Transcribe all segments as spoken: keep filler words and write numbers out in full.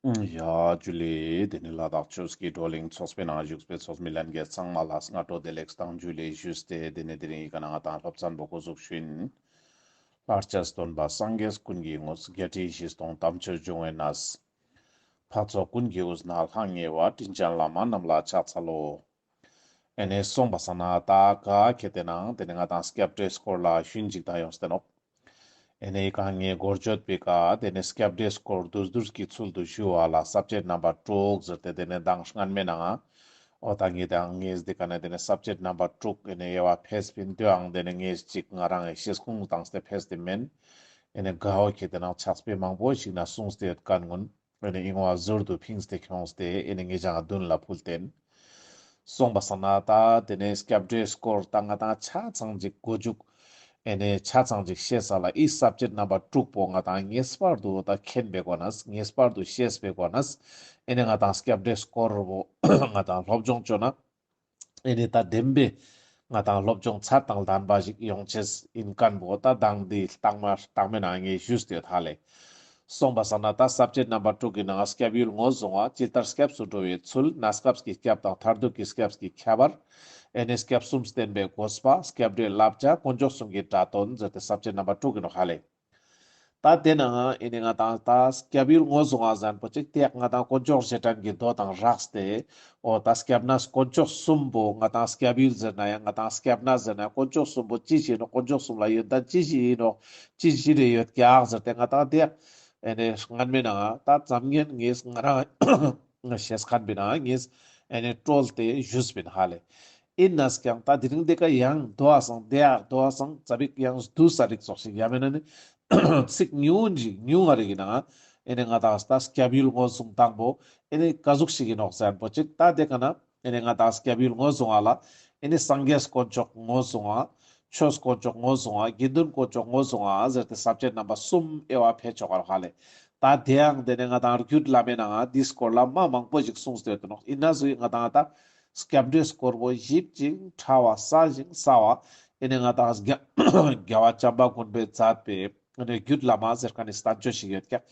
ཡ་ཇུ་ལེ། དེ་ནི་ལ་དྭགས་ཆོས་ཀྱི་བགྲོ་གླེང་ཚོགས་པའི་ནང་བཞུགས་པའི་ཚོགས་མི་ལྷན་རྒྱས་ཚང་མ་ལ་སྔ་དྲོ་བདེ་ལེགས་དང་ཇུ་ལེ་ཞུས་ཏེ། དེ་ནི་དེ་རིང་ཡི་ག་ནང་ང་དང་སློབ་ཚན་པོ་འགོ་འཛུགས་ཞུ་ཡིན། ལྷར་བཅས་སྟོན་པ་སངས་རྒྱས་ཀུན་གྱི་དངོས། བརྒྱད་ཁྲི་བཞི་སྟོང་དམ་ཆོས་འབྱུང་བའི་གནས། འཕགས་ཚོགས་ཀུན་གྱི་དབུས་ན་ལྷང་ངེ་བ། དྲིན་ཅན་བླ་མ་རྣམས་ལ་ཕྱག་འཚལ་ལོ། ཨེ་ནེ་སོང་པ་སང་ན་ད་ག་ཁེ་ཏེ་ནང་དེ་ནི་ང་དང་སྐྱབས་འགྲོའི་སྐོར་ལ་ཞུན་ཅིག་ད་ཡོངས་ཏེ་ནོག། ཨེ་ནེ་ཡི་ག་ངའི་འགོ་བརྗོད་པའི་ཀ་དེ་ནི་སྐྱབས་འགྲོའི་སྐོར་བསྡུས་བསྡུས་ཀྱི་ཚུལ་དུ་ཞུ་བ་ལ་ས་བཅད་རྣམ་པ་དྲུག་ཟེར་ཏེ་དེ་ནི་མདང་སྔན་མའི་ནང་ང་འོ་ད་ངས་དང་ངས་འདི་ཀ་ནས་དེ་ནི་ས་བཅད་རྣམ་པ་དྲུག་ཨེ་ནེ་དབྱེ་བ་ཕེས་པིན། དེའང་དེ་ནི་ངས་ཅིག་ང་རང་ངི་ཤེས་ཁུངས་བཏང་སྟེ་ཕེས་ཏེ་མེན། ཨེ་ནེ་གའོ་ཁེ་ཏེ་ནང་ཕྱག་དཔེ་མང་པོ་ཞིག་ན་གསུངས་ཏེ་ཡོད་མཁན་ཀུན། ཨེ་ནེ་ཨིན་བ་ཟུར་དུ་ཕིངས་ཏེ་ཁྱོངས་ཏེ་ཨེ་ནེ་ངེད་ཅག་མདུན་ལ་ཕུལ་ཏེན། སོང་པ་སང་ན་ད་དེ་ནེ་སྐྱབས་འགྲོའི་སྐོར་ད་ང་དང་ཆ་ཚང་ཅིག་མགོ་མཇུག་ཨེ་ནེ་ཆ་ཚང་ཅིག་ཤེས་ས་ལ་ཨི་ས་བཅད་རྣམ་པ་དྲུག་པོ་ང་དང་ངེས་པར་དུ་ད་མཁྱེན་པའི་སྒོ་ནས་ངེས་པར་དུ་ཤེས་པའི་སྒོ་ནས་ཨེ་ནེ་ང་དང་སྐྱབས་འགྲོའི་སྐོར་བོ་ང་དང་སློབ་སྦྱོང་བཅོ་ན། ཨེ་ནེ་ད་བདེན་པའི་ང་དང་སློབ་སྦྱོང་ཚད་དང་ལྡན་པ་ཞིག་ཡོང་ཅེས་ཨིན་མཁན་བོ་ད་མདང་འདི་ལྟག་མ་ལྟག་མའི་ནང་ངས་ཞུས་ཏེ་ཡོད་ཧ་ལེ། སོང་པ་སང་ན་ད་ས་བཅད་རྣམ་པ་དྲུག་གི་ནང་སྐྱབས་ཡུལ་ངོས་བཟུང་བ། ཇི་ལྟར་སྐྱབས་སུ་འགྲོ་བའི་ཚུལ། གནས་སྐབས་ཀྱི་སྐྱབས་དང་མཐར་ཐུག་གི་སྐྱབས་ཀྱི་ཁྱད་པར། ཨེ་ནེ་སྐྱབས་གསུམ་བསྟེན་པའི་དགོས་པ། སྐྱབས་འགྲོའི་བསླབ་བྱ། དཀོན་མཆོག་གསུམ་གྱི་སྒྲ་དོན་ཟེར་ཏེ་ས་བཅད་རྣམ་པ་དྲུག་གི་ནང་ཧ་ལེ། ད་དེ་ནང་ཨེ་ནེ་ང་དང་ད་སྐྱབས་ཡུལ་ངོས་བཟུང་བ་ཟེར་པོ་ཅིག་དེ་ང་དང་དཀོན་མཆོག་རྗེས་དྲན་གྱི་མདོ་དང་སྦྲགས་ཏེ་འོ་ད་སྐྱབས་གནས་དཀོན་མཆོག་གསུམ་པོ་ང་དང་སྐྱབས་ཡུལ་ཟེར་ན་ཡང་ང་དང་སྐྱབས་གནས་ཟེར་ན་ཡང་དཀོན་མཆོག་གསུམ་པོ་ཅི་ཞིག་ཨིན་ནོག། དཀོན་མཆོག་གསུམ་ལ་ཡོན་ཏན་ཅི་ཞིག་ཨིན་ནོག། ཅི་ཞིག་རེ་ཡོད་ཀྱག་ཟེར་ཏེ་ང་དང་དེ་ཨེ་ནེ་སྔན་མའི་ནང་ད་ཙམ་ངན་ངས་ང་རང་ཤེས་མཁན་པའི་ནང་ངས་ཨེ་ནེ་བཀྲོལ་ཏེ་ཞུས་པིན་ཧ་ལེ། ཨིན་ནས་ཀྱང་ད་དེ་རིང་འདི་ཀ་ཡང་དོ་བ་སང་དེ་ཡང་དོ་བ་སང་ཙ་པིག་ཡང་བསྡུས་ས་རིགས་ཙོགས་ཤིག་ཡ་མེད་ན་ནི་ཚིག་ཉུང་ངུ་ཞིག་ཉུང་ངུ་རིགས་ཀྱི་ནང་ཨེ་ནེ་ང་དང་ད་སྐྱབས་ཡུལ་ངོས་བཟུང་དང་པོ་ཨེ་ནེ་ཀ་ཟུག་ཞིག་ཨིན་ནོག་ཟེར་པོ་ཅིག་ད་དེ་ཀ་ན་ཨེ་ནེ་ང་དང་སྐྱབས་ཡུལ་ངོས་བཟུང་བ་ལ་ཨེ་ནེ་སངས་རྒྱས་དཀོན་མཆོག་ངོས་བཟུང་བ། ཆོས་དཀོན་མཆོག་ངོས་བཟུང་བ། དགེ་འདུན་དཀོན་མཆོག་ངོས་བཟུང་བ་ཟེར་ཏེ་ས་བཅད་རྣམ་པ་གསུམ་དབྱེ་བ་ཕེ་ཆོག་ག་རོག་ཧ་ལེ། ད་དེ་ཡང་དེ་ནེ་ང་དང་རྒྱུད་བླ་མའི་ནང་འདི་སྐོར་ལ་མ་མང་པོ་ཞིག་གསུངས་ཏེ་ཡོད་ནོག། ཨིན་ན་ཟུག་ང་དང་ད་སྐྱབས་འགྲོའི་སྐོར་བོ་ཞིབ་ཅིང་ཕྲ་བ་གསལ་ཞིང་གསལ་བ་ཨེ་ནེ་ང་དང་རྒྱལ་བ་བྱམས་པ་མགོན་པོས་མཛད་པའི་ཨེ་ནེ་རྒྱུད་བླ་མ་ཟེར་མཁན་ནི་བསྟན་བཅོས་ཤིག་ཡོད་ཀྱག།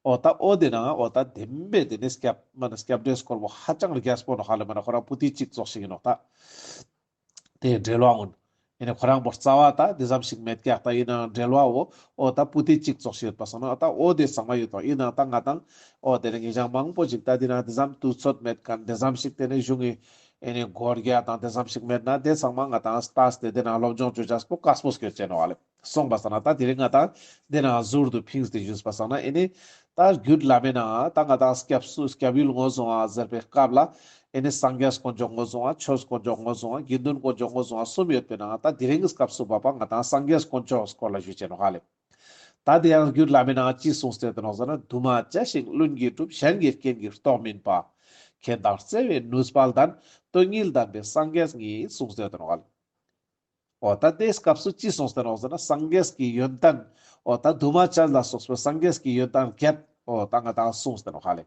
འོ་ད་འོ་དེ་ནང་འོ་ད་བདེན་པའི་དེ་ནེ་སྐྱབས་མ་ན་སྐྱབས་འགྲོའི་སྐོར་བོ་ཧ་ཅང་རྒྱས་པོ་ནོག་ཧ་ལེ། མ་ན་ཁོ་རང་པོ་ཏི་གཅིག་ཙོགས་ཤིག་ཨིན་ནོག་ད། དེ་འགྲེལ་བ་ཀུན། ཨེ་ནེ་ཁོ་རང་བོ་རྩ་བ་ད་དེ་ཙམ་ཞིག་མེད་ཀྱག། ད་ཨིན་ནའང་འགྲེལ་བ་བོ་འོ་ད་པོ་ཏི་གཅིག་ཙོགས་ཤིག་ཡོད་པ་སང་ན་ད་འོ་དེ་ཚང་མ་ཡོད་དོ། ཨིན་ནའང་ད་ང་དང་འོ་དེ་ནེ་ངེད་ཅག་མང་པོ་ཞིག་ད་དེ་ནང་དེ་ཙམ་དུས་ཚོད་མེད་མཁན་དེ་ཙམ་ཞིག་དེ་ནེ་གཞུང་གི་ཨེ་ནེ་སྒོར་རྒྱ་དང་དེ་ཙམ་ཞིག་མེད་ན་དེ་ཚང་མ་ང་དང་ལྟས་ཏེ་དེ་ནང་སློབ་སྦྱོང་བཅོ་ཅེས་པོ་དཀའ་སྤོ་སྐྱོད་ཅེས་ནོག་ཧ་ལེ། སོང་པ་སང་ན་ད་དེ་རིང་ང་དང་དེ་ནང་ཟུར་དུ་ཕིངས་ཏེ་ཞུས་པ་སང་ན་ཨེ་ནེ་ད་རྒྱུད་བླ་མའི་ནང་ད་ང་དང་སྐྱབས་སུ་སྐྱབས་ཡུལ་ངོས་བཟུང་བ་ཟེར་བའི་སྐབས་ལ་ཨེ་ནེ་སངས་རྒྱས་དཀོན་མཆོག་ངོས་བཟུང་བ། ཆོས་དཀོན་མཆོག་ངོས་བཟུང་བ། དགེ་འདུན་དཀོན་མཆོག་ངོས་བཟུང་བ་གསུམ་ཡོད་པའི་ནང་ད་དེ་རིང་གི་སྐབས་སུ་བབ་པ་ང་དང་སངས་རྒྱས་དཀོན་མཆོག་སྐོར་ལ་ཞུ་ཅེས་ནོག་ཧ་ལེ། ད་དེ་ཡང་རྒྱུད་བླ་མའི་ནང་ཅི་གསུངས་ཏེ་ཡོད་ནོག་ཟེར་ན། དུ་མ་བྱས་ཤིང་བླུན་གྱིས་གྲུབ། གཞན་གྱི་རྐྱེན་གྱིས་རྟོགས་མིན་པ། མཁྱེན་དང་བརྩེ་བའི་ནུས་པ་ལྡན། དོན་གཉིས་ལྡན་པའི་སངས་རྒྱས་ཉིད། གསུངས་ཏེ་ཡོད་ནོག་ཧ་ལེ། འོ་ད་དེའི་སྐབས་སུ་ཅི་གསུངས་ཏེ་ནོག་ཟེར་ན་སངས་རྒྱས་ཀྱི་ཡོན་ཏན། འོ་ད་དུ་མ་བྱས་ལ་སོགས་པའི་སངས་རྒྱས་ཀྱི་ཡོན་ཏན་བརྒྱད་འོ་ད་ང་དང་གསུངས་ཏེ་ནོག་ཧ་ལེ།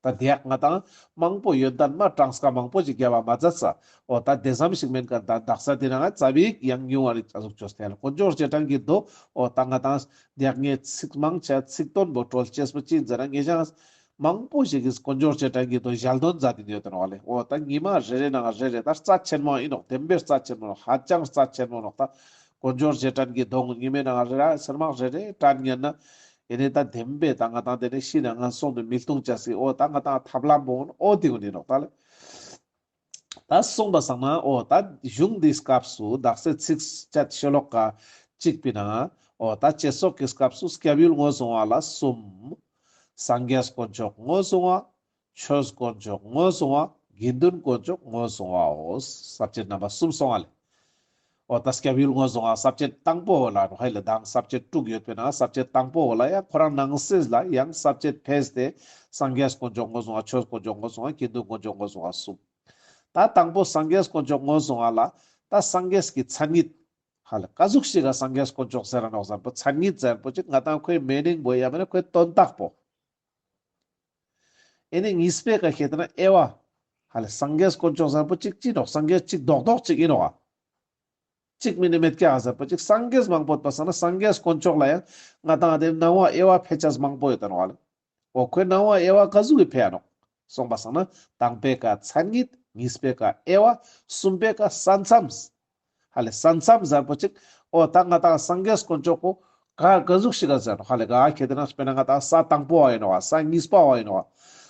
ད་དེ་ཡག་ང་དང་མང་པོ་ཡོན་ཏན་མ་གྲངས་ཀ་མང་པོ་ཞིག་རྒྱབ་པ་མ་ཛད་ས། འོ་ད་དེ་ཙམ་ཞིག་མེན་མཁན་ད་དག་ས་དེ་ནང་ཙ་པིག་ཡང་ཉུང་བ་རིགས་ཨ་ཟུག་ཅོས་ཏེ་ཡ་ལེ། དཀོན་མཆོག་རྗེས་དྲན་གྱི་མདོ་འོ་ད་ང་དང་དེ་ཡག་ངས་ཚིག་མང་ཆེ་ཚིག་དོན་པོ་བཀྲོལ་ཅེས་པོ་ཅི་ཨིན་ཟེར་ན་ངེད་ཅག་མང་པོ་ཞིག་གིས་དཀོན་མཆོག་རྗེས་དྲན་གྱི་མདོ་ཞལ་འདོན་མཛད་དེ་ཡོད་དེ་ནོག་ལེ། འོ་ད་ཉི་མ་རེ་རེ་ནང་རེ་རེ་ད་རྩ་ཆེན་མོ་ཨིན་ནོག། བདེན་པའི་རྩ་ཆེན་མོ་ནོག། ཧ་ཅང་རྩ་ཆེན་མོ་ནོག། ད་དཀོན་མཆོག་རྗེས་དྲན་གྱི་མདོ་ཉི་མའི་ནང་རེ་རེ་སེར་མང་རེ་རེ་དྲན་ཉན་ན་ཨེ་ནེ་ད་བདེན་པའི་ད་ང་དང་དེ་ནེ་ཤི་ན་ངན་སོང་དུ་མི་ལྟུང་ཅེས་སི་འོ་ད་ང་དང་ཐབས་ལམ་པོ་འོ་དེ་ཀུན་ཨིན་ནོག་ད་ལེ། ད་སོང་པ་སང་ན་འོ་ད་གཞུང་འདིའི་སྐབས་སུ་དག་སའི་ཚིགས་བཅད་ཤོ་ལོ་ཀ་གཅིག་པའི་ནང་འོ་ད་བྱེད་སོགས་ཀྱི་སྐབས་སུ་སྐྱབས་ཡུལ་ངོས་བཟུང་བ་ལ་གསུམ། སངས་རྒྱས་དཀོན་མཆོག་ངོས་བཟུང་བ། ཆོས་དཀོན་མཆོག་ངོས་བཟུང་བ། དགེ་འདུན་དཀོན་མཆོག་ངོས་བཟུང་བའོ། ས་བཅད་རྣམ་པ་གསུམ་སོང་བ་ལེ། འོ་ད་སྐྱབས་ཡུལ་ངོས་བཟུང་བ་ས་བཅད་དང་པོ་བོ་ལ་ནོག་ཧ་ལེ། མདང་ས་བཅད་དྲུག་ཡོད་པའི་ནང་ས་བཅད་དང་པོ་བོ་ལ་ཡང་ཁོ་རང་ནང་གསེས་ལ་ཡང་ས་བཅད་ཕེས་ཏེ་སངས་རྒྱས་དཀོན་མཆོག་ངོས་བཟུང་བ། ཆོས་དཀོན་མཆོག་ངོས་བཟུང་བ། དགེ་འདུན་དཀོན་མཆོག་ངོས་བཟུང་བ་གསུམ། ད་དང་པོ་སངས་རྒྱས་དཀོན་མཆོག་ངོས་བཟུང་བ་ལ་ད་སངས་རྒྱས་ཀྱི་མཚན་ཉིད་ཧ་ལེ་ཀ་ཟུག་ཞིག་ག་སངས་རྒྱས་དཀོན་མཆོག་ཟེར་ར་ནོག་ཟེར་པོ་མཚན་ཉིད་ཟེར་པོ་ཅིག་ང་དང་ཁོའི་མི་ནིང་པོ་ཡང་མེན་ན་ཁོའི་དོན་དག་པོ། ཨེ་ནེ་གཉིས་པའི་ཀ་ཁེ་ཏེ་ན་དབྱེ་བ། ཧ་ལེ་སངས་རྒྱས་དཀོན་མཆོག་ཟེར་པོ་ཅིག་ཅི་ནོག། སངས་རྒྱས་ཅིག་རྡོག་རྡོག་ཅིག་ཨིན་ནོག་ག། ཅིག་མེན་ན་མེད་ཀྱག་ཟེར་པོ་ཅིག་སངས་རྒྱས་མང་པོ་ཡོད་པ་སང་ན་སངས་རྒྱས་དཀོན་མཆོག་ལ་ཡང་ང་དང་དེ་ནང་བ་དབྱེ་བ་ཕེ་ཅེས་མང་པོ་ཡོད་དེ་ནོག་ལེ། འོ་ཁོའི་སྣང་བ་དབྱེ་བ་ག་ཟུག་གི་ཕེ་ཡ་ནོག། སོང་པ་སང་ན་དང་པོའི་ཀ་མཚན་ཉིད། གཉིས་པའི་ཀ་དབྱེ་བ། གསུམ་པའི་ཀ་ས་མཚམས། ཧ་ལེ་ས་མཚམས་ཟེར་པོ་ཅིག། འོ་ད་ང་ཏང་སངས་རྒྱས་དཀོན་མཆོག་གོ་ག་ག་ཟུག་ཞིག་ག་ཟེར་ནོག། ཧ་ལེ་ག་ཁེ་དེ་ན་དཔེར་ན་ང་ཏང་ས་དང་པོ་བ་ཡིན་ནོག་ག། ས་གཉིས་པ་བ་ཡིན་ནོག་ག།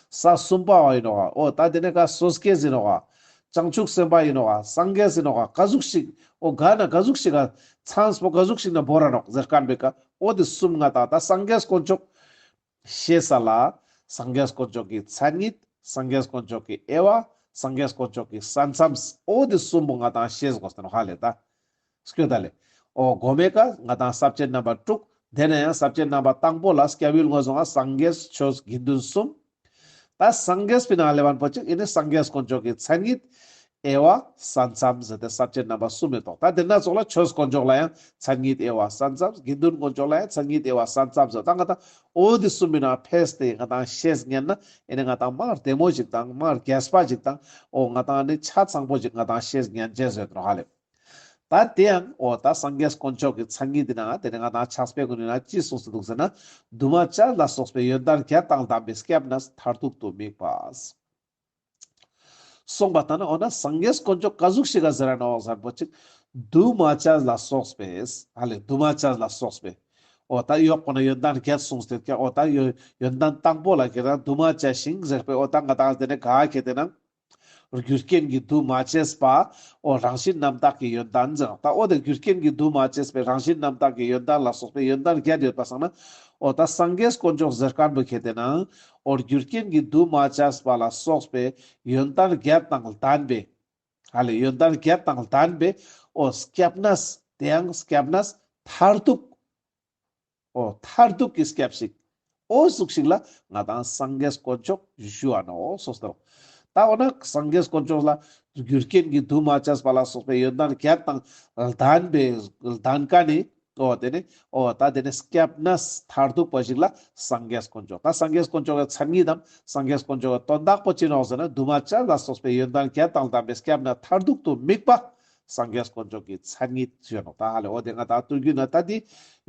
ས་གསུམ་པ་བ་ཡིན་ནོག་ག། འོ་ད་དེ་ནས་ག་སོ་སྐྱེས་ཡིན་ནོག་ག། བྱང་ཆུབ་སེམས་དཔའ་ཡིན་ནོག་ག། སངས་རྒྱས་ཡིན་ནོག་ག། ག་ཟུག་ཞིག། འོ་ག་ན་ག་ཟུག་ཞིག་ག་མཚམས་པོ་ག་ཟུག་ཞིག་ན་བོར་ར་ནོག་ཟེར་མཁན་པོའི་ཀ། འོ་དེ་གསུམ་ང་ཏང་ད་སངས་རྒྱས་དཀོན་མཆོག་ཤེས་ས་ལ་སངས་རྒྱས་དཀོན་མཆོག་གི་མཚན་ཉིད། སངས་རྒྱས་དཀོན་མཆོག་གི་དབྱེ་བ། སངས་རྒྱས་དཀོན་མཆོག་གི་ས་མཚམས། འོ་དེ་གསུམ་པོ་ང་ཏང་ཤེས་དགོས་ཏེ་ནོག། ཧ་ལེ་ད། སྐྱོད་ད་ལེ། འོ་གོ་མའི་ཀ་ང་ཏང་ས་བཅད་རྣམ་པ་དྲུག། དེ་ནས་ཡང་ས་བཅད་རྣམ་པ་དང་པོ་ལ་སྐྱབས་ཡུལ་ངོས་བཟུང་བ་སངས་རྒྱས་ཆོས་དགེ་འདུན་གསུམ། ད་སངས་རྒྱས་པའི་ནང་ལེ་བན་པོ་ཅིག་ཨེ་ནི་སངས་རྒྱས་དཀོན་མཆོག་གི་མཚན་ཉིད། དབྱེ་བ། ས་མཚམས་ཟེར་ཏེ་ས་བཅད་རྣམ་པ་གསུམ་མེ་ཏོག། ད་དེ་ན་ཙོགས་ལ་ཆོས་དཀོན་མཆོག་ལ་ཡང་མཚན་ཉིད་དབྱེ་བ་ས་མཚམས། དགེ་འདུན་དཀོན་མཆོག་ལ་ཡང་མཚན་ཉིད་དབྱེ་བ་ས་མཚམས་ཟེར། ད་ང་ཏང་འོ་དེ་གསུམ་པའི་ནང་ཕེས་ཏེ་ང་ཏང་ཤེས་ཉན་ན་ཨེ་ནི་ང་ཏང་མ་བདེ་མོ་ཞིག་དང་མ་རྒྱས་པ་ཞིག་དང་། འོ་ང་ཏང་ནི་ཆ་ཚང་པོ་ཞིག་ང་ཏང་ཤེས་ཉན་ཅེས་ཟེར་ཏེ་ནོག་ཧ་ལེ། ད་དེ་ཡང་འོ་ད་སངས་རྒྱས་དཀོན་མཆོག་གི་མཚན་ཉིད་དེ་ན་དེ་ནི་ང་ཏང་ཕྱག་དཔེ་ཀུན་ནི་ན་ཅི་གསུངས་ཏེ་འདུག་ཟེར་ན། འདུས་མ་བྱས་ལ་སོགས་པའི་ཡོན་ཏན་བརྒྱད་དང་ལྡན་པའི་སྐྱབས་གནས་མཐར་ཐུག་ཏུ་དམིགས་པ། གསུངས་པ་ལྟར་ན་འོ་ན་སངས་རྒྱས་དཀོན་མཆོག་ག་ཟུག་ཞིག་ག་ཟེར་ར་ནོག་ཟེར་པོ་ཅིག། འདུས་མ་བྱས་ལ་སོགས་པའི། ཧ་ལེ་འདུས་མ་བྱས་ལ་སོགས་པའི། འོ་ད་ཡོག་པོ་ན་ཡོན་ཏན་བརྒྱད་གསུངས་ཏེ་ཀྱང་འོ་ད་ཡོ་ཡོན་ཏན་དང་པོ་ལ་ཁེ་ཏེ་ན་འདུས་མ་བྱས་ཤིང་ཟེར་པའི་འོ་ད་ང་ཏང་དེ་ནི་ག་ཁེ་ཏེ་ན། རྒྱུ་རྐྱེན་གྱིས་འདུས་མ་བྱས་པ། འོ་རང་བཞིན་རྣམ་དག་གི་ཡོན་ཏན་ཟེར། ད་འོ་དེ་རྒྱུ་རྐྱེན་གྱིས་འདུས་མ་བྱས་པའི་རང་བཞིན་རྣམ་དག་གི་ཡོན་ཏན་ལ་སོགས་པའི་ཡོན་ཏན་བརྒྱད་ཡོད་པ་སང་ན། འོ་ད་སངས་རྒྱས་དཀོན་མཆོག་ཟེར་མཁན་པོ་ཁེ་ཏེ་ན། འོ་རྒྱུ་རྐྱེན་གྱིས་འདུས་མ་བྱས་པ་ལ་སོགས་པའི་ཡོན་ཏན་བརྒྱད་དང་ལྡན་པའི། ཧ་ལེ་ཡོན་ཏན་བརྒྱད་དང་ལྡན་པའི། འོ་སྐྱབས་གནས། དེ་ཡང་སྐྱབས་གནས་མཐར་ཐུག། འོ་མཐར་ཐུག་གི་སྐྱབས་ཤིག། འོ་ཟུག་ཞིག་ལ་ང་ཏང་སངས་རྒྱས་དཀོན་མཆོག་ཞུ་བ་ནོག་གསུངས་ཏེ་ནོག། ད་འོ་ན་སངས་རྒྱས་དཀོན་མཆོག་ལ་རྒྱུ་རྐྱེན་གྱིས་འདུས་མ་བྱས་པ་ལ་སོགས་པའི་ཡོན་ཏན་བརྒྱད་དང་ལྡན་པའི་ལྡན་མཁན་ནི། འོ་དེ་ནི་འོ་ད་དེ་ནི་སྐྱབས་གནས་མཐར་ཐུག་པ་ཞིག་ལ་སངས་རྒྱས་དཀོན་མཆོག། ད་སངས་རྒྱས་དཀོན་མཆོག་གི་མཚན་ཉིད་དམ་སངས་རྒྱས་དཀོན་མཆོག་གི་དོན་དག་པོ་ཅི་ནོག་ཟེར་ན། འདུས་མ་བྱས་ལ་སོགས་པའི་ཡོན་ཏན་བརྒྱད་དང་ལྡན་པའི་སྐྱབས་གནས་མཐར་ཐུག་ཏུ་དམིགས་པ། སངས་རྒྱས་དཀོན་མཆོག་གི་མཚན་ཉིད་ཞུ་ནོག། ད་ཧ་ལེ་འོ་དེ་ང་ཏང་ཐུགས་རྒྱུད་ན་ད་དེ་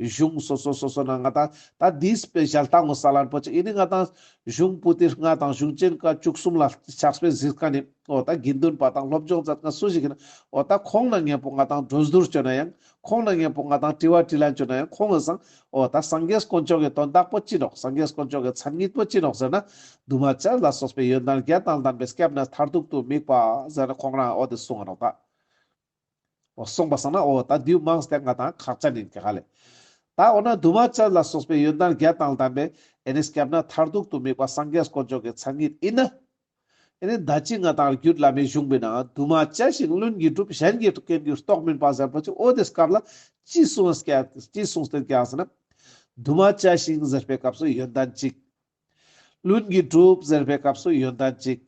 གཞུང་སོ་སོ་སོ་སོ་ན་ང་ཏང་ད་དེ་སྤེ་ཞལ་ཏང་ངོ་ས་ལན་པོ་ཅིག་ཨེ་ནི་ང་ཏང་གཞུང་པོ་ཏི་ལྔ་དང་གཞུང་ཆེན་ཀ་བཅུ་གསུམ་ལ་ཕྱག་དཔེ་གཟིགས་མཁན་ནི། འོ་ད་དགེ་འདུན་པ་དང་སློབ་སྦྱོང་མཛད་མཁན་སུ་ཞིག་ཡིན་ན། འོ་ད་ཁོང་ན་མཉམ་པོ་ང་ཏང་གྲོས་བསྡུར་བཅོ་ན་ཡང་། ཁོང་ན་མཉམ་པོ་ང་ཏང་དྲི་བ་དྲིས་ལན་བཅོ་ན་ཡང་ཁོང་ངི་སང་། འོ་ད་སངས་རྒྱས་དཀོན་མཆོག་གི་དོན་དག་པོ་ཅི་ནོག། སངས་རྒྱས་དཀོན་མཆོག་གི་མཚན་ཉིད་པོ་ཅི་ནོག་ཟེར་ན། འདུས་མ་བྱས་ལ་སོགས་པའི་ཡོན་ཏན་བརྒྱད་དང་ལྡན་པའི་སྐྱབས་གནས་མཐར་ཐུག་ཏུ་དམིགས་པ་ཟེར་ན་ཁོང་རང་འོ་དེ་གསུངས་ནོག་ད། འོ་གསུངས་པ་སང་ན་འོ་ད་དེའུ་མང་སྟེ་ང་ཏང་ཁག་ཅན་ཡིན་ཀྱག་ཧ་ལེ། ད་འོ་ན་འདུས་མ་བྱས་ལ་སོགས་པའི་ཡོན་ཏན་བརྒྱད་དང་ལྡན་པའི་ཨེ་ནི་སྐྱབས་གནས་མཐར་ཐུག་ཏུ་དམིགས་པ་སངས་རྒྱས་དཀོན་མཆོག་གི་མཚན་ཉིད་ཡིན་ན། ཨེ་ནི་ད་ཅི་ང་ཏང་རྒྱུད་བླ་མའི་གཞུང་པོའི་ནང་འདུས་མ་བྱས་ཤིང་ལྷུན་གྱིས་གྲུབ། གཞན་གྱི་རྐྱེན་གྱིས་རྟོགས་མིན་པ་ཟེར་པོ་ཅིག། འོ་དེ་སྐབས་ལ་ཅི་གསུངས་ཀྱག་ཅི་གསུངས་ཏེ་ཀྱག་ཟེར་ན། འདུས་མ་བྱས་ཤིང་ཟེར་པའི་སྐབས་སུ་ཡོན་ཏན་གཅིག། ལྷུན་གྱིས་གྲུབ་ཟེར་བའི་སྐབས་སུ་ཡོན་ཏན་གཅིག།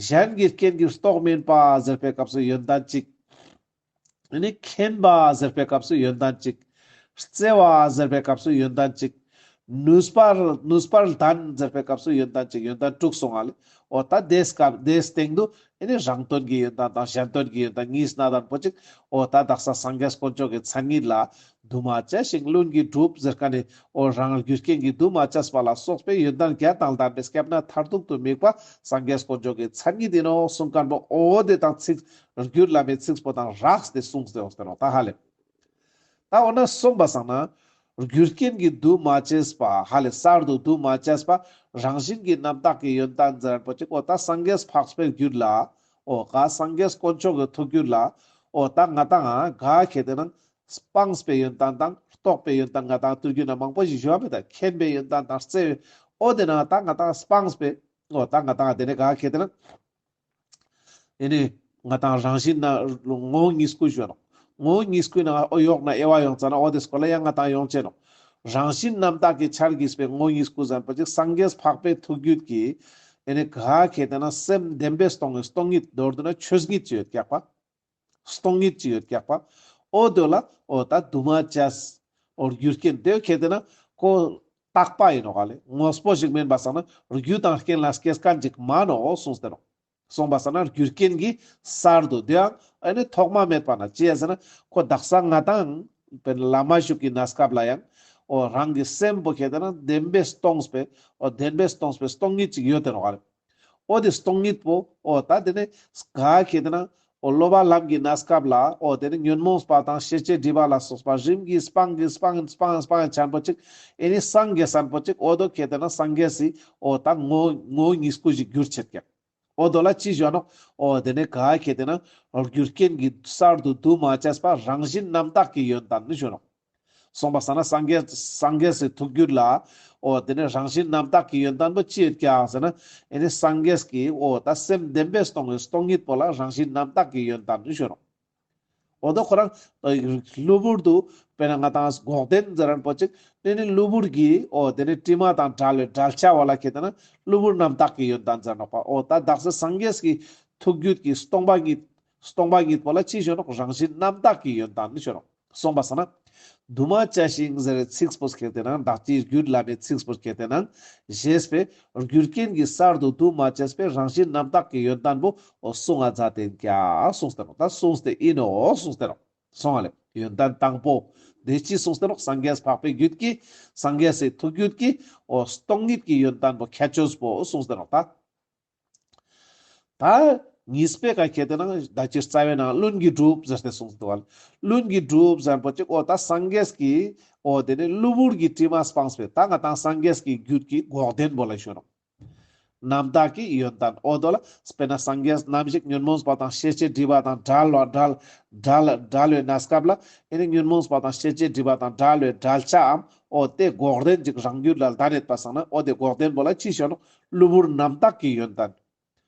གཞན་གྱི་རྐྱེན་གྱིས་རྟོགས་མིན་པ་ཟེར་བའི་སྐབས་སུ་ཡོན་ཏན་གཅིག། ཨེ་ནི་མཁྱེན་པ་ཟེར་བའི་སྐབས་སུ་ཡོན་ཏན་གཅིག། བརྩེ་བ་ཟེར་བའི་སྐབས་སུ་ཡོན་ཏན་གཅིག། ནུས་པར་ནུས་པར་ལྡན་ཟེར་བའི་སྐབས་སུ་ཡོན་ཏན་གཅིག། ཡོན་ཏན་དྲུག་སོང་ང་ལེ། འོ་ད་དེའི་སྐབས་དེའི་སྟེང་དུ་ཨེ་ནི་རང་དོན་གྱི་ཡོན་ཏན་དང་གཞན་དོན་གྱི་ཡོན་ཏན་གཉིས་ན་དང་པོ་གཅིག། འོ་ད་དག་ས་སངས་རྒྱས་དཀོན་མཆོག་གི་མཚན་ཉིད་ལ། འདུས་མ་བྱས་ཤིང་ལྷུན་གྱིས་གྲུབ་ཟེར་མཁན་ནི། འོ་རང་རྒྱུ་རྐྱེན་གྱིས་འདུས་མ་བྱས་པ་ལ་སོགས་པའི་ཡོན་ཏན་བརྒྱད་དང་ལྡན་པའི་སྐྱབས་གནས་མཐར་ཐུག་ཏུ་དམིགས་པ་སངས་རྒྱས་དཀོན་མཆོག་གི་མཚན་ཉིད་ཡིན་ནོག་གསུངས་མཁན་པོ། འོ་དེ་དང་ཚིག་རྒྱུད་བླ་མའི་ཚིག་པོ་དང་རགས་ཏེ་གསུངས་ཏེ་འོ་ཟེར་ནོག་ད་ཧ་ལེ། ད་འོ་ན་གསུངས་པ་སང་ན། རྒྱུ་རྐྱེན་གྱིས་འདུས་མ་བྱས་པ་ཧ་ལེ་གསར་དུ་འདུས་མ་བྱས་པ་རང་བཞིན་གྱི་རྣམ་དག་གི་ཡོན་ཏན་ཟེར་མཁན་པོ་ཅིག། འོ་ད་སངས་རྒྱས་འཕགས་པའི་རྒྱུད་ལ། འོ་ག་སངས་རྒྱས་དཀོན་མཆོག་གི་ཐུགས་རྒྱུད་ལ། འོ་ད་ང་ཏང་ག་ཁེ་ཏེ་ན། སྤངས་པའི་ཡོན་ཏན་དང་རྟོགས་པའི་ཡོན་ཏན་ང་ཏང་ཐུགས་རྒྱུད་ན་མང་པོ་ཞིག་ཞུ་བ་མེད་ད། མཁྱེན་པའི་ཡོན་ཏན་དང་བརྩེ་བའི། འོ་དེ་ན་ད་ང་ཏང་སྤངས་པའི། འོ་ད་ང་ཏང་དེ་ནས་ག་ཁེ་ཏེ་ན། ཨེ་ནི་ང་ཏང་རང་བཞིན་ན་ངོ་བོ་ཉིད་སྐུ་ཞུ་ནོག། ངོ་བོ་ཉིད་སྐུའི་ནང་འོ་ཡོག་ན་དབྱེ་བ་ཡོང་ཙ་ན་འོ་དེ་སྐོར་ལ་ཡང་ང་ཏང་ཡོང་ཅེས་ནོག། རང་བཞིན་རྣམ་དག་གི་ཆར་གྱིས་པའི་ངོ་བོ་ཉིད་སྐུ་ཟེར་མཁན་པོ་ཅིག་སངས་རྒྱས་འཕགས་པའི་ཐུགས་རྒྱུད་ཀྱི། ཨེ་ནི་ག་ཁེ་ཏེ་ན་སེམས་བདེན་པས་སྟོང་ངེས་སྟོང་ཉིད་མདོར་བསྡུ་ན་ཆོས་ཉིད་ཅིག་ཡོད་ཀྱག་པ། སྟོང་ཉིད་ཅིག་ཡོད་ཀྱག་པ། འོ་དོ་ལ་འོ་ད་འདུས་མ་བྱས། འོ་རྒྱུ་རྐྱེན་དེ་ཁེ་ཏེ་ན་ཁོ་རྟག་པ་ཡིན་ནོག་ལེ། དངོས་པོ་ཞིག་མིན་པ་སང་ན་རྒྱུ་དང་རྐྱེན་ལ་སྐྱེས་མཁན་ཅིག་མ་ནོག་གསུངས་ཏེ་ནོག། གསུངས་པ་སང་ན་རྒྱུ་རྐྱེན་གྱིས་གསར་དུ་དེའང་ཨེ་ནི་ཐོག་མ་མེད་པ་ན་ཅི་ཡ་ཟེར་ན་ཁོ་དག་ས་ང་ཏང་བླ་མ་ཞིག་གི་གནས་སྐབས་ལ་ཡང་ འོ་རང་གི་སེམས་པོ་ཁེ་ཏེ་ན་བདེན་པས་སྟོང་པའི་འོ་བདེན་པས་སྟོང་པའི་སྟོང་ཉིད་ཅིག་ཡོད་དེ་ནོག་ཨ་ལེ། འོ་དེ་སྟོང་ཉིད་པོ་འོ་ད་དེ་ནས་ག་ཁེ་ཏེ་ན་འོ་སློབ་པ་ལམ་གྱི་གནས་སྐབས་ལ་འོ་དེ་ནས་ཉོན་མོངས་པ་དང་ཤེས་བྱའི་སྒྲིབ་པ་ལ་སོགས་པ་རིམ་གྱིས་སྤང་གིས་སྤང་སྤང་སྤང་ཆེན་པོ་ཅིག་ཨེ་ནི་སངས་རྒྱས་སན་པོ་ཅིག་འོ་དོ་ཁེ་ཏེ་ན་སངས་རྒྱས་སི་འོ་ད་ངོ་ངོ་བོ་ཉིད་སྐུ་ཞིག་གྱུར་ཆེད་ཀྱག་འོ་དོ་ལ་ཅི་ཞུ་ནོག་འོ་དེ་ནས་ག་ཁེ་ཏེ་ན་རྒྱུ་རྐྱེན་གྱི་གསར་དུ་འདུ་མ་བྱས་པ་རང་བཞིན་རྣམ་དག་གི་ཡོན་ཏན་ནི་ཞུ་ནོག་གསུངས་པ་སང་ན་སངས་རྒྱས་སངས་རྒྱས་སི་ཐུགས་རྒྱུད་ལ་འོ་དེ་ནས་རང་བཞིན་རྣམ་དག་གི་ཡོན་ཏན་པོ་ཅི་ཡོད་ཀྱག་ཟེར་ན་ཨེ་ནི་སངས་རྒྱས་ཀྱི་འོ་ད་སེམས་བདེན་པས་སྟོང་བའི་སྟོང་ཉིད་པོ་ལ་རང་བཞིན་རྣམ་དག་གི་ཡོན་ཏན་ནི་ཞུ་ནོག་འོ་དོ་ཁོ་རང་གློ་བུར་དུ་དཔེར་ན་ང་དང་འགོག་བདེན་ཟེར་རན་པོ་ཅིག་དེ་ནི་གློ་བུར་གྱི་འོ་དེ་ནི་དྲི་མ་དང་བྲལ་བའི་བྲལ་བྱ་བ་ལ་ཁེ་ཏེ་ན་གློ་བུར་རྣམ་དག་གི་ཡོན་ཏན་ཟེར་ནོག་པ། འོ་ད་དག་ས་སངས་རྒྱས་ཀྱི་ཐུགས་རྒྱུད་ཀྱི་སྟོང་པ་ཉིད་སྟོང་པ་ཉིད་པོ་ལ་ཅི་ཞུ་ནོག་རང་བཞིན་རྣམ་དག་གི་ཡོན་ཏན་ནི་ཞུ་ནོག་གསུངས་པ་སང་ན། འདུ་མ་བྱས་ཤིང་ཟེར་བའི་ཚིགས་པོ་ཁེ་ཏེ་ན་བདག་ཅིའི་རྒྱུད་བླ་མའི་ཚིགས་པོ་ཁེ་ཏེ་ན་ཞེས་པའི་རྒྱུ་རྐྱེན་གྱི་གསར་དུ་འདུ་མ་བྱས་པའི་རང་བཞིན་རྣམ་དག་གི་ཡོན་ཏན་པོ་འོ་གསུང་ང་མཛད་དེ་ཀྱག་གསུངས་ཏེ་ནོག་ད་གསུངས་ཏེ་ཨིན་ནོག་གསུངས་ཏེ་ནོག་སོང་བ་ལེ། ཡོན་ཏན་དང་པོ། དེ་ཅི་གསུངས་ཏེ་ནོག་སངས་རྒྱས་འཕགས་པའི་རྒྱུད་ཀྱི། སངས་རྒྱས་སི་ཐུགས་རྒྱུད་ཀྱི། འོ་སྟོང་ཉིད་ཀྱི་ཡོན་ཏན་པོ་ཁྱད་ཆོས་པོ་གསུངས་ཏེ་ནོག་ད། ད་གཉིས་པའི་ཀ་ཁེ་ཏེ་ན་ད་ཅི་རྩ་བའི་ནང་བླུན་གྱིས་གྲུབ་ཟེར་ཏེ་གསུངས་ཏེ་བ་ལེ། བླུན་གྱིས་གྲུབ་ཟེར་པོ་ཅིག་འོ་ད་སངས་རྒྱས་ཀྱི། འོ་དེ་ནི་གློ་བུར་གྱི་དྲི་མ་སྤངས་པའི་ད་ང་དང་སངས་རྒྱས་ཀྱི་རྒྱུད་ཀྱི་འགོག་བདེན་པོ་ལ་ཞུ་ནོག་རྣམ་དག་གི་ཡོན་ཏན། འོ་དོ་ལ་དཔེར་ན་སངས་རྒྱས་ནམ་ཞིག་ཉོན་མོངས་པ་དང་ཤེས་བྱའི་སྒྲིབ་པ་དང་བྲལ་བ་བྲལ་བྲལ་བྲལ་བའི་གནས་སྐབས་ལ་ཨེ་ནི་ཉོན་མོངས་པ་དང་ཤེས་བྱའི་སྒྲིབ་པ་དང་བྲལ་བའི་བྲལ་བྱའམ་འོ་དེ་འགོག་བདེན་ཅིག་རང་རྒྱུད་ལ་ལྡན་ཡོད་པ་སང་ན་འོ་དེ་འགོག་བདེན་པོ་ལ་ཅི་ཞུ་ནོག་གློ་བུར་རྣམ་དག་གི་ཡོན་ཏན།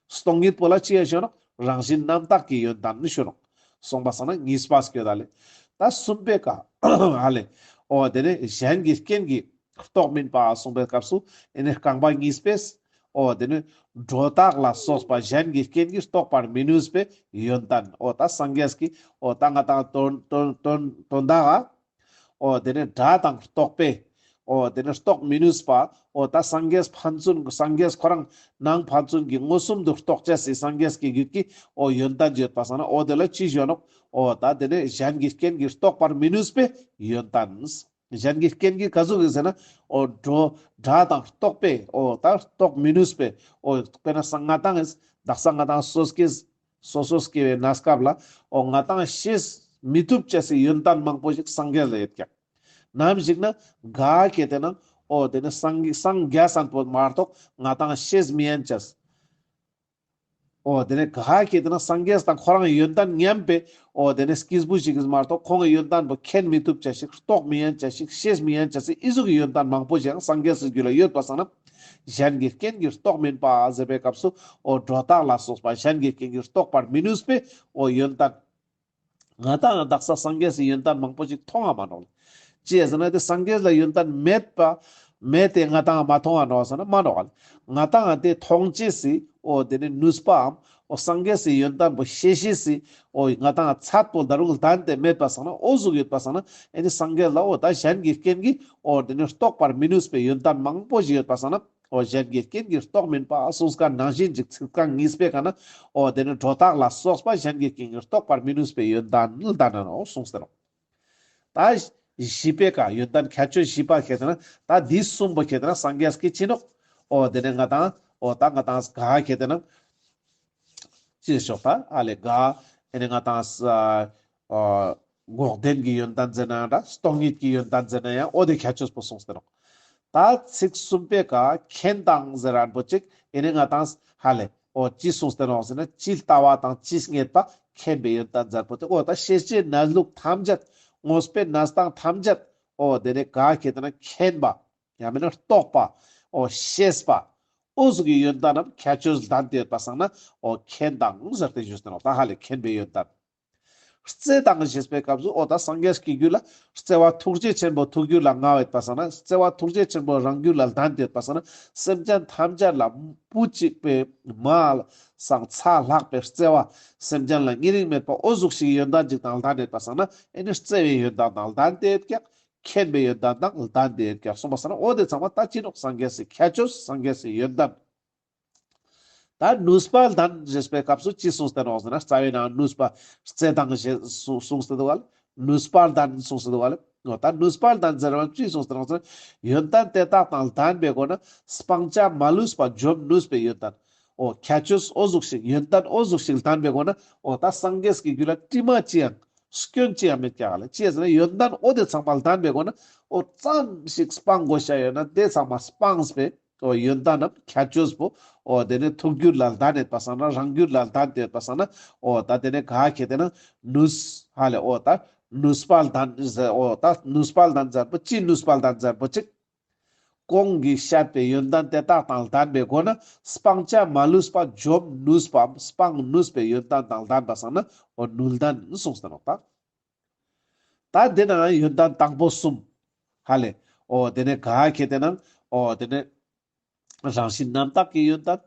སྟོང་ཉིད་པོ་ལ་ཅི་ཡ་ཞུ་ནོག་རང་བཞིན་རྣམ་དག་གི་ཡོན་ཏན་ནི་ཞུ་ནོག་གསུངས་པ་སང་ན་གཉིས་པ་སྐྱོད་ད་ལེ། ད་གསུམ་པའི་ཀ་ཧ་ལེ། འོ་དེ་ནི་གཞན་གྱི་རྐྱེན་གྱིས་རྟོགས་མིན་པ་གསུངས་པའི་སྐབས་སུ་ཨེ་ནི་རྐང་པ་གཉིས་པས། འོ་དེ་ནི་སྒྲོ་བཏགས་ལ་སོགས་པ་གཞན་གྱི་རྐྱེན་གྱིས་རྟོགས་པར་མི་ནུས་པའི་ཡོན་ཏན། འོ་ད་སངས་རྒྱས་ཀྱི་འོ་ད་ང་དང་དོན་དོན་དོན་དོན་དག་ག་འོ་དེ་ནི་སྒྲ་དང་རྟོག་པས། འོ་དེ་ནི་རྟོགས་མི་ནུས་པ། འོ་ད་སངས་རྒྱས་ཕན་ཚུན་སངས་རྒྱས་ཁོ་རང་ནང་ཕན་ཚུན་གྱི་མངོན་སུམ་དུ་རྟོགས་བྱ་སི་སངས་རྒྱས་ཀྱི་རྒྱུད་ཀྱི་འོ་ཡོན་ཏན་ཡོད་པ་སང་ན་འོ་དེ་ལ་ཅི་ཞུ་ནོག་འོ་ད་དེ་ནི་གཞན་གྱི་རྐྱེན་གྱིས་རྟོགས་པར་མི་ནུས་པའི་ཡོན་ཏན། གཞན་གྱི་རྐྱེན་གྱིས་ག་ཟུག་གི་ཟེར་ན་འོ་སྒྲོ་སྒྲ་དང་རྟོག་པས་འོ་ད་རྟོགས་མི་ནུས་པའི་འོ་དཔེར་ན་སང་ང་དང་ངིས་དག་ས་ང་དང་སོ་སྐྱེས་སོ་སོ་སྐྱེ་བའི་གནས་སྐབས་ལ་འོ་ང་དང་ཤེས་མི་ཐུབ་ཅེས་སི་ཡོན་ཏན་མང་པོ་ཞིག་སངས་རྒྱས་ལ་ཡོད་ཀྱག་ནམ་ཞིག་ན་ག་ཁེ་ཏེ་ན་འོ་དེ་ནི་སངས་སངས་རྒྱས་སན་པོ་མ་གཏོགས་ང་དང་ཤེས་མི་ཉན་ཅེས། འོ་དེ་ནི་ག་ཁེ་ཏེ་ན་སངས་རྒྱས་དང་ཁོ་རང་ཡོན་ཏན་མཉམ་པའི་འོ་དེ་ནི་སྐྱེས་བུ་ཞིག་གིས་མ་གཏོགས་ཁོང་གི་ཡོན་ཏན་པོ་མཁྱེན་མི་ཐུབ་ཅེས་ཤིག་རྟོགས་མི་ཉན་ཅེས་ཤིག་ཤེས་མི་ཉན་ཅེས་ཤིག་ཨི་ཟུག་གི་ཡོན་ཏན་མང་པོ་ཞིག་ཡང་སངས་རྒྱས་སི་རྒྱུད་ལ་ཡོད་པ་སང་ན། གཞན་གྱི་རྐྱེན་གྱིས་རྟོགས་མིན་པ་ཟེར་བའི་སྐབས་སུ་འོ་སྒྲོ་བཏགས་ལ་སོགས་པ་གཞན་གྱི་རྐྱེན་གྱིས་རྟོགས་པར་མི་ནུས་པའི་འོ་ཡོན་ཏན། ང་དང་དག་ས་སངས་རྒྱས་སི་ཡོན་ཏན་མང་པོ་ཞིག་མཐོང་བ་མ་ནོག་ཅི་ཟེར་ན་དེ་སངས་རྒྱས་ལ་ཡོན་ཏན་མེད་པ་མེད་དེ་ང་དང་མ་མཐོང་བ་ནོག་ཟེར་ན་མ་ནོག་ང་དང་དེ་མཐོང་ཅེས་སི་འོ་དེ་ནི་ནུས་པའམ་འོ་སངས་རྒྱས་སི་ཡོན་ཏན་པོ་ཤེས་ཤེས་སི་འོ་ང་དང་ཚད་པོ་ད་རུང་ལྡན་ཏེ་མེད་པ་སང་ན་འོ་ཟུག་ཡོད་པ་སང་ན་ཨེ་ནི་སངས་རྒྱས་ལ་འོ་ད་གཞན་གྱི་རྐྱེན་གྱིས་འོ་དེ་ནི་རྟོགས་པར་མི་ནུས་པའི་ཡོན་ཏན་མང་པོ་ཞིག་ཡོད་པ་སང་ན། འོ་གཞན་གྱི་རྐྱེན་གྱིས་རྟོགས་མིན་པ་གསུངས་ཀ་ནང་བཞིན་ཅིག་ཚིག་རྐང་གཉིས་པའི་ཀ་ན་འོ་དེ་ནི་སྒྲོ་བཏགས་ལ་སོགས་པ་གཞན་གྱི་རྐྱེན་གྱིས་རྟོགས་པར་མི་ནུས་པའི་ཡོན་ཏན་ནི་ལྡན་ན་ནོག་གསུངས་ཏེ་ནོག་ད་བཞི་པའི་ཀ་ཡོན་ཏན་ཁྱད་ཆོས་བཞི་པ་ཁེ་ཏེ་ན་ད་འདི་གསུམ་པོ་ཁེ་ཏེ་ན་སངས་རྒྱས་ཀྱི་ཅི་ནོག་འོ་དེ་ནི་ང་དང་འོ་ད་ང་དང་ག་ཁེ་ཏེ་ན་ཅི་ཞོག་ད་ཨ་ལེ་ག་ཨེ་ནི་ང་དང་ས་འོ་འགོག་བདེན་གྱི་ཡོན་ཏན་ཟེར་ན་ཡང་འདྲ་སྟོང་ཉིད་ཀྱི་ཡོན་ཏན་ཟེར་ན་ཡང་འོ་དེ་ཁྱད་ཆོས་པོ་གསུངས་ཏེ་ནོག་ད་ཚིག་གསུམ་པའི་ཀ་མཁྱེན་དང་ཟེར་རན་པོ་ཅིག་ཨེ་ནི་ང་དང་ཧ་ལེ་འོ་ཅི་གསུངས་ཏེ་ནོག་ཟེར་ན་ཇི་ལྟ་བ་དང་ཇི་སྙེད་པ་མཁྱེན་པའི་ཡོན་ཏན་ཟེར་པོ་ཅིག་འོ་ད་ཤེས་བྱའི་གནས་ལུགས་ཐམས་ཅད་དངོས་པོའི་གནས་སྟངས་ཐམས་ཅད་འོ་དེ་ནི་ག་ཁེ་ཏེ་ན་མཁྱེན་པ་ཡང་མིན་ན་རྟོགས་པ་འོ་ཤེས་པ་འོ་ཟུག་གི་ཡོན་ཏན་ནམ་ཁྱད་ཆོས་ལྡན་ཏེ་ཡོད་པ་སང་ན་འོ་མཁྱེན་དང་ཟེར་ཏེ་ཞུས་ཏེ་ནོག་ད་ཧ་ལེ་མཁྱེན་པའི་ཡོན་ཏན། བརྩེ་དང་ཞེས་པའི་སྐབས་སུ་འོ་ད་སངས་རྒྱས་ཀྱི་རྒྱུད་ལ་བརྩེ་བ་ཐུགས་རྗེ་ཆེན་པོ་ཐུགས་རྒྱུད་ལ་མངའ་བ་ཡོད་པ་སང་ན་བརྩེ་བ་ཐུགས་རྗེ་ཆེན་པོ་རང་རྒྱུད་ལ་ལྡན་ཏེ་ཡོད་པ་སང་ན་སེམས་ཅན་ཐམས་ཅད་ལ་བུ་གཅིག་པའི་མ་སང་ཚ་ལྷག་པའི་བརྩེ་བ་སེམས་ཅན་ལ་ཉེ་རིང་མེད་པ་འོ་ཟུག་ཞིག་ཡོན་ཏན་ཅིག་དང་ལྡན་ཡོད་པ་སང་ན་ཨེ་ནི་བརྩེ་བའི་ཡོན་ཏན་དང་ལྡན་ཏེ་ཡོད་ཀྱག་མཁྱེན་པའི་ཡོན་ཏན་དང་ལྡན་ཏེ་ཡོད་ཀྱག་གསུངས་པ་སང་ན་འོ་དེ་ཚང་མ་ད་ཅི་ནོག་སངས་རྒྱས་སི་ཁྱད་ཆོས་སངས་རྒྱས་སི་ཡོན་ཏན། ད་ནུས་པ་ལྡན་ཞེས་པའི་སྐབས་སུ་ཅི་གསུངས་ཏེ་ནོག་ཟེར་ན་རྩ་བའི་ནང་ནུས་པ་བརྩེ་དང་ཞེས་གསུངས་ཏེ་འདུག་ག་ལེ། ནུས་པ་ལྡན་གསུངས་སེ་འདུག་ག་ལེ། འོ་ད་ནུས་པ་ལྡན་ཟེར་བ་ཅི་གསུངས་སེ་འདུག་ཟེར་ན། ཡོན་ཏན་དེ་དག་དང་ལྡན་པའི་སྒོ་ནས་སྤང་བྱ་མ་ལུས་པ་འཇོམས་ནུས་པའི་ཡོན་ཏན། འོ་ཁྱད་ཆོས་འོ་ཟུག་ཞིག་ཡོན་ཏན་འོ་ཟུག་ཞིག་ལྡན་པའི་སྒོ་ནས་འོ་ད་སངས་རྒྱས་ཀྱི་རྒྱུད་ལ་དྲི་མ་ཅི་ཡང་སྐྱོན་ཅི་ཡང་མེད་ཀྱག་ལེ། ཅི་ཟེར་ན་ཡོན་ཏན་འོ་དེ་ཚང་མ་ལྡན་པའི་སྒོ་ནས་འོ་ཙམ་ཞིག་སྤང་དགོས་ཤ་ཡོད་ན་དེ་ཚང་མ་སྤངས་པའི་འོ་ཡོན་ཏན་ནམ་ཁྱད་ཆོས་པོ་འོ་དེ་ནས་ཐུགས་རྒྱུད་ལ་ལྡན་ཡོད་པ་སང་ན་རང་རྒྱུད་ལ་ལྡན་ཡོད་པ་སང་ན་འོ་ད་དེ་ནས་ག་ཁེ་དེ་ན་ནུས་ཧ་ལེ་འོ་ད་ནུས་པ་ལྡན་ཟེར་འོ་ད་ནུས་པ་ལྡན་ཟེར་པོ་ཅི་ནུས་པ་ལྡན་ཟེར་པོ་ཅིག་གོང་གི་བཤད་པའི་ཡོན་ཏན་དེ་དག་དང་ལྡན་པའི་སྒོ་ན་སྤང་བྱ་མ་ལུས་པ་འཇོམས་ནུས་པའམ་སྤང་ནུས་པའི་ཡོན་ཏན་དང་ལྡན་པ་སང་ན་འོ་ནུས་ལྡན་གསུངས་ཏེ་ནོག་ད། ད་དེ་ན་ཡོན་ཏན་དང་པོ་གསུམ། ཧ་ལེ། འོ་དེ་ནས་ག་ཁེ་དེ་ན་འོ་དེ་ནས་རང་བཞིན་རྣམ་དག་གི་ཡོན་ཏན།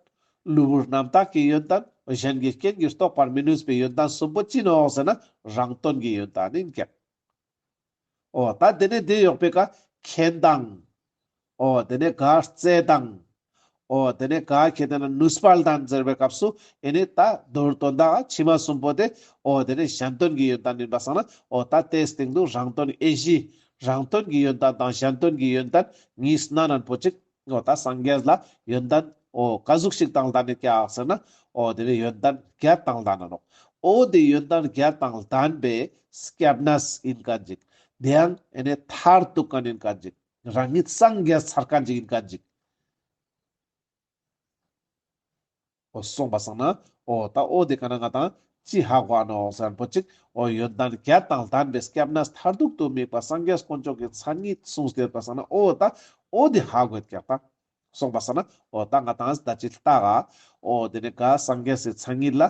གློ་བུར་རྣམ་དག་གི་ཡོན་ཏན། གཞན་གྱི་རྐྱེན་གྱིས་རྟོགས་པར་མི་ནུས་པའི་ཡོན་ཏན་གསུམ་པོ་ཅི་ནོག་ཟེར་ན་རང་དོན་གྱི་ཡོན་ཏན་ཡིན་ཀྱག་འོ་ད་དེ་ནས་དེ་ཡོག་པའི་ཀ་མཁྱེན་དང་། འོ་དེ་ནས་ག་བརྩེ་དང་། འོ་དེ་ནས་ག་ཁེ་དེ་ན་ནུས་པ་ལྡན་ཟེར་བའི་སྐབས་སུ་ཨེ་ནི་ད་མདོར་དོན་དག་ཕྱི་མ་གསུམ་པོ་དེ་འོ་དེ་ནས་གཞན་དོན་གྱི་ཡོན་ཏན་ཡིན་པ་སང་ན་འོ་ད་དེའི་སྟེང་དུ་རང་དོན་དབྱེ་གཞི་རང་དོན་གྱི་ཡོན་ཏན་དང་གཞན་དོན་གྱི་ཡོན་ཏན་གཉིས་སྣ་ནན་པོ་ཅིག་འོ་ད་སངས་རྒྱས་ལ་ཡོན་ཏན་འོ་ག་ཟུག་ཞིག་དང་ལྡན་ནི་ཀྱག་ཟེར་ན་འོ་དེ་ནས་ཡོན་ཏན་བརྒྱད་དང་ལྡན་ན་ནོག་འོ་དེ་ཡོན་ཏན་བརྒྱད་དང་ལྡན་པའི་སྐྱབས་གནས་ཡིན་མཁན་ཅིག་དེ་ཡང་ཨེ་ནི་མཐར་ཐུག་མཁན་ཡིན་མཁན་ཅིག་རང་ཉིད་སངས་རྒྱས་ཚར་མཁན་ཅིག་ཡིན་མཁན་ཅིག་འོ་སོང་པ་སང་ན་འོ་ད་འོ་དེ་ག་ན་ང་དང་ཅི་ཧ་གོ་ནོག་ཟེར་པོ་ཅིག་འོ་ཡོན་ཏན་བརྒྱད་དང་ལྡན་པའི་སྐྱབས་གནས་མཐར་ཐུག་ཏུ་དམིགས་པ་སངས་རྒྱས་དཀོན་མཆོག་གི་མཚན་ཉིད་གསུངས་ཏེ་ཡོད་པ་སང་ན་འོ་ད་འོ་དེ་ཧ་གོ་ཡོད་ཀྱག་ད། སོང་པ་སང་ན་འོ་ད་ང་དང་ད་ཅི་ལྟ་ག་འོ་དེ་ནས་ག་སངས་རྒྱས་སི་མཚན་ཉིད་ལ་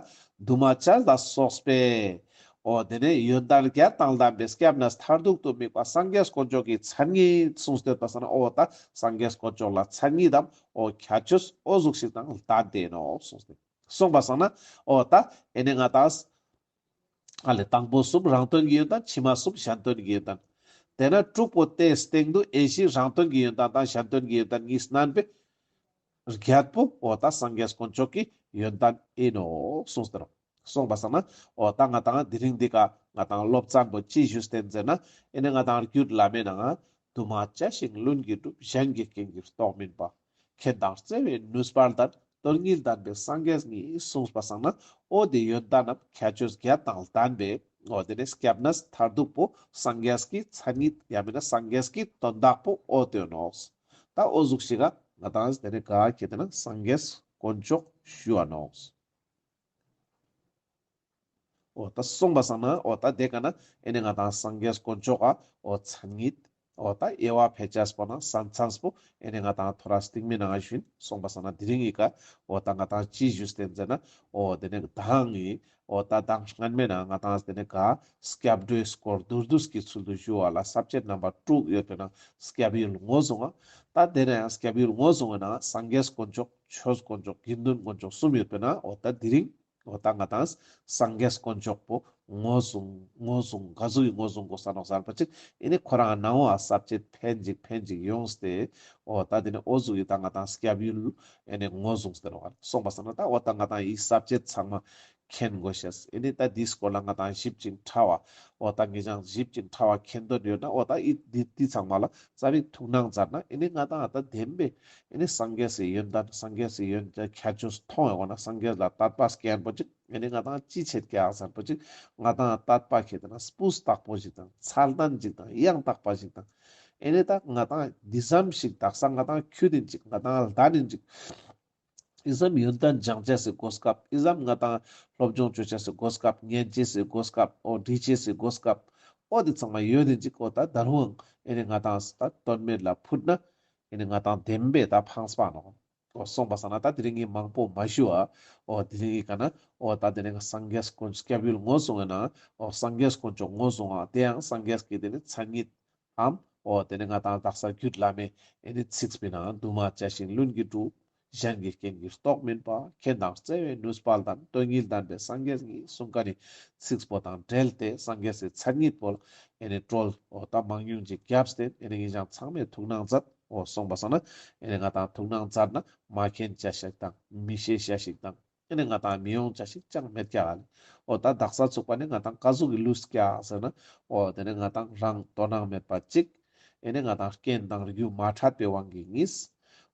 འདུས་མ་བྱས་ལ་སོགས་པའི་འོ་དེ་ནས་ཡོན་ཏན་བརྒྱད་དང་ལྡན་པའི་སྐྱབས་གནས་མཐར་ཐུག་ཏུ་དམིགས་པ་སངས་རྒྱས་དཀོན་མཆོག་གི་མཚན་ཉིད་གསུངས་ཏེ་ཡོད་པ་སང་ན་འོ་ད་སངས་རྒྱས་དཀོན་མཆོག་ལ་མཚན་ཉིད་དམ་འོ་ཁྱད་ཆོས་འོ་ཟུག་ཞིག་དང་ལྡན་ཏེ་ཡིན་ནོག་གསུངས་ཏེ། སོང་པ་སང་ན་འོ་ད་ཨེ་ནི་ང་དང་ཨ་ལེ་དང་པོ་གསུམ་རང་དོན་གྱི་ཡོན་ཏན། ཕྱི་མ་གསུམ་གཞན་དོན་གྱི་ཡོན་ཏན། དེ་ན་དྲུག་པོ་དེའི་སྟེང་དུ་དབྱེ་གཞི་རང་དོན་གྱི་ཡོན་ཏན་དང་གཞན་དོན་གྱི་ཡོན་ཏན་གཉིས་སྣ་ནན་པའི་བརྒྱད་པོ་འོ་ད་སངས་རྒྱས་དཀོན་མཆོག་གི་ཡོན་ཏན་ཡིན་ནོག་གསུངས་ཏེ་རོ། སོང་པ་སང་ན་འོ་ད་ང་དང་དེ་རིང་འདི་ཀ་ང་དང་སློབ་ཚན་པོ་ཅི་ཞུས་ཏེ་ཟེར་ན་ཨེ་ནི་ང་དང་རྒྱུད་བླ་མའི་ནང་ང་དུ་མ་བྱས་ཤིང་ལྷུན་གྱིས་གྲུབ། གཞན་གྱི་རྐྱེན་གྱིས་རྟོགས་མིན་པ། མཁྱེན་དང་བརྩེ་བའི་ནུས་པ་ལྡན། དོན་གཉིས་ལྡན་པའི་སངས་རྒྱས་ཉིད་གསུངས་པ་སང་ན་འོ་དེ་ཡོན་ཏན་ནམ་ཁྱད་ཆོས་བརྒྱད་དང་ལྡན་པའི་འོ་དེ་ནི་སྐྱབས་གནས་མཐར་ཐུག་པོ་སངས་རྒྱས་ཀྱི་མཚན་ཉིད་ཡང་མིན་ན་སངས་རྒྱས་ཀྱི་དོན་དག་པོ་འོ་དེ་ནོག་ད་འོ་ཟུག་ཞིག་ག་ང་དང་དེ་ནི་ག་ཁེ་དེ་ན་སངས་རྒྱས་དཀོན་མཆོག་ཞུ་བ་ནོག་འོ་ད་སོང་པ་སང་ན་འོ་ད་དེ་ཀ་ན་ཨེ་ནི་ང་དང་སངས་རྒྱས་དཀོན་མཆོག་ག་འོ་མཚན་ཉིད་འོ་ད་དབྱེ་བ་ཕེ་ཅས་པོ་ན་ས་མཚམས་པོ་ཨེ་ནི་ང་དང་ཐོ་རས་སྟིང་མའི་ནང་ང་ཞུ་ཡིན། སོང་པ་སང་ན་དེ་རིང་ངི་ཀ་འོ་ད་ང་དང་ཅི་ཞུས་ཏེ་ཟེར་ན་འོ་དེ་ནི་མདང་ངི་འོ་ད་མདང་སྔན་མའི་ནང་ང་དང་དེ་ནི་ག་སྐྱབས་འགྲོའི་སྐོར་མདོར་བསྡུས་ཀྱི་ཚུལ་དུ་ཞུ་བ་ལ་ས་བཅད་རྣམ་པ་དྲུག་ཡོད་པའི་ནང་སྐྱབས་ཡུལ་ངོས་བཟུང་བ། ད་དེ་ནས་ཡང་སྐྱབས་ཡུལ་ངོས་བཟུང་བའི་ནང་སངས་རྒྱས་དཀོན་མཆོག་ཆོས་དཀོན་མཆོག་དགེ་འདུན་དཀོན་མཆོག་གསུམ་ཡོད་པའི་ནང་འོ་ད་དེ་རིང་འོ་ད་ང་དང་སངས་རྒྱས་དཀོན་མཆོག་པོ་ངོས་བཟུང་ངོས་བཟུང་ག་ཟུག་གི་ངོས་བཟུང་དགོས་ས་ནོག་ཟེར་པ་ཅིག་ཨེ་ནི་ཁོ་རང་ནང་བ་ས་བཅད་ཕན་ཅིག་ཕན་ཅིག་ཡོངས་ཏེ་འོ་ད་དེ་ནི་འོ་ཟུག་གི་ད་ང་དང་སྐྱབས་ཡུལ་ཨེ་ནི་ངོས་བཟུང་སྟེ་རོ། སོང་པ་སང་ན་ད་འོ་ད་ང་དང་ཡི་ས་བཅད་ཚང་མ་མཁྱེན་དགོས་ཤེས། ཨེ་ནི་ད་འདིའི་སྐོར་ལ་ང་དང་ཞིབ་ཅིང་ཕྲ་བ་འོ་ད་ངེད་ཅག་ཞིབ་ཅིང་ཕྲ་བ་མཁྱེན་འདོད་ཡོད་ན་འོ་ད་ཨི་འདི་འདི་ཚང་མ་ལ་རྩ་བའི་ཐུགས་སྣང་མཛད་ན་ཨེ་ནི་ང་དང་ད་བདེན་པའི་ཨེ་ནི་སངས་རྒྱས་སི་ཡོན་ཏན་སངས་རྒྱས་སི་ཡོན་ཏན་ཁྱད་ཆོས་མཐོང་ཡོང་ན་སངས་རྒྱས་ལ་དད་པ་སྐྱེན་པོ་ཅིག་ཨེ་ནི་ང་དང་ཅི་བྱེད་ཀྱག་ཟེར་པོ་ཅིག་ང་དང་དད་པ་ཁེ་དེ་ན་སྤུས་དག་པོ་ཞིག་དང་ཚད་ལྡན་ཅིག་དང་ཡང་དག་པ་ཞིག་དང་ཨེ་ནི་ད་ང་དང་འདི་ཙམ་ཞིག་དག་ས་ང་དང་ཁྱུད་ཡིན་ཅིག་ང་དང་ལྡན་ཡིན་ཅིག་ཨི་ཙམ་ཡོན་ཏན་སྦྱང་བྱས་སི་གོ་སྐབས། ཨི་ཙམ་ང་དང་སློབ་སྦྱོང་བཅོ་བྱས་སི་གོ་སྐབས། ཉན་བྱས་སི་གོ་སྐབས། འོ་འདྲི་བྱས་སི་གོ་སྐབས། འོ་དེ་ཚང་མ་ཡོད་དེ་ཅིག་འོ་ད་ད་རུང་ཨེ་ནི་ང་དང་ད་དོན་མེད་ལ་ཕུད་ན་ཨེ་ནི་ང་དང་བདེན་པའི་ད་ཕངས་པ་ནོག་འོ་སོང་པ་སང་ན་ད་དེ་རིང་ངི་མང་པོ་མ་ཞུ་བ། འོ་དེ་རིང་ངི་ཀ་ན་འོ་ད་དེ་རིང་སངས་རྒྱས་དཀོན་སྐྱབས་ཡུལ་ངོས་བཟུང་བ་ན་འོ་སངས་རྒྱས་དཀོན་མཆོག་ངོས་བཟུང་བ་དེ་ཡང་སངས་རྒྱས་ཀྱི་དེ་ནི་མཚན་ཉིད། འམ། འོ་དེ་ནི་ང་དང་དག་ས་རྒྱུད་བླ་མའི་ཨེ་ནི་ཚིགས་པའི་ནང་དུ་མ་བྱས་ཤིང་ལྷུན་གྱིས་གྲུབ། གཞན་གྱི་རྐྱེན་གྱིས་རྟོགས་མིན་པ། མཁྱེན་དང་བརྩེ་བའི་ནུས་པ་ལྡན། དོན་གཉིས་ལྡན་པའི་སངས་རྒྱས་ཉིད་གསུངས་མཁན་ནི་ཚིགས་པོ་དང་འབྲེལ་ཏེ་སངས་རྒྱས་སི་མཚན་ཉིད་པོ་ལ་ཨེ་ནི་བཀྲོལ་འོ་ད་མང་ཉུང་ཅིག་བརྒྱབ་སྟེ་ཨེ་ནི་ངེད་ཅག་ཚང་མས་ཐུགས་སྣང་མཛད། འོ་སོང་པ་སང་ན་ཨེ་ནི་ང་དང་ཐུགས་སྣང་མཛད་ན་མ་མཁྱེན་ཅེས་ཤིག་དང་མི་ཤེས་ཅེས་ཤིག་དང་། ཨེ་ནི་ང་ཏང་མི་ཡོང་ཅེས་ཤིག་ཅང་མེད་ཀྱག་ལེ། འོ་ད་དག་ས་ཚུག་པ་ནི་ང་ཏང་ཀ་ཟུག་གི་ལུས་ཀྱག་ཟེར་ན། འོ་དེ་ནི་ང་ཏང་རང་དོ་སྣང་མེད་པ་ཅིག་ཨེ་ནི་ང་ཏང་རྐྱེན་དང་རྒྱུ་མ་འཕྲད་པའི་དབང་གིས་གཉིས།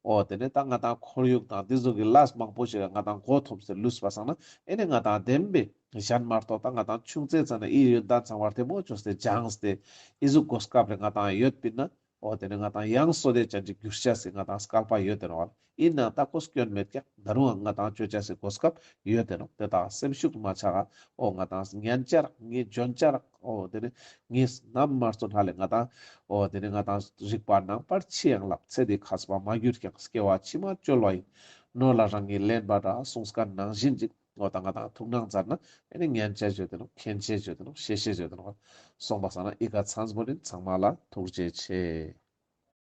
འོ་དེ་ནི་ད་ང་ཏང་ཁོར་ཡུག་དང་དེ་ཟུག་གི་ལས་མང་པོ་ཞིག་ང་ཏང་མགོ་འཐོམས་ཏེ་ལུས་པ་སང་ན། ཨེ་ནི་ང་ཏང་བདེན་པའི་གཞན་མ་གཏོགས་ད་ང་ཏང་ཆུང་ཙེ་ཙ་ན་ཨི་ཡོན་ཏན་ཚང་བར་ཐེ་མོ་ཅོས་ཏེ་སྦྱངས་ཏེ་ཨི་ཟུག་གོ་སྐབས་རེ་ང་ཏང་ཡོད་པིན་ན། འོ་དེ་ནི་ང་ཏང་ཡང་སོ་དེ་ཅན་གྱི་འགྱུར་ཤེས་སི་ང་ཏང་སྐལ་པ་ཡོད་དེ་ནོག་ལེ། ཨིན་ནའང་ད་ཁོ་སྐྱོན་མེད་ཀྱག་ད་རུང་ང་ཏང་ཅོ་ཅེས་སི་གོ་སྐབས་ཡོད་དེ་ནོག་དེ་དག་སེམས་ཤུགས་མ་ཆག་ག་འོ་ང་ཏང་ཉན་ཅེས་རག་ངའི་འཇོན་ཅེས་རག་འོ་དེ་ནི་ངའི་ནམ་མ་རྩོན་ཧ་ལེ་ང་ཏང་། འོ་དེ་ནི་ང་ཏང་རིག་པ་ནང་པར་ཕྱི་ཡང་བསླབ། ཚེ་འདི་མཁས་པ་མ་གྱུར་ཀྱང་། སྐྱེ་བ་ཕྱི་མ་བཅོལ་བ་ཡིན། ནོར་ལ་རང་ཉིད་ལེན་པ་འདྲ། གསུངས་མཁན་ནང་བཞིན་ཅིག་འོ་ད་ང་ཏང་ཐུགས་སྣང་མཛད་ན་ཨེ་ནི་ཉན་ཅེས་ཡོད་དེ་ནོག་མཁྱེན་ཅེས་ཡོད་དེ་ནོག་ཤེས་ཤེས་ཡོད་དེ་ནོག་སོང་པ་སང་ན་ཨི་ཀ་ཚང་པོ་ནི་ཚང་མ་ལ་ཐུགས་རྗེ་ཆེ།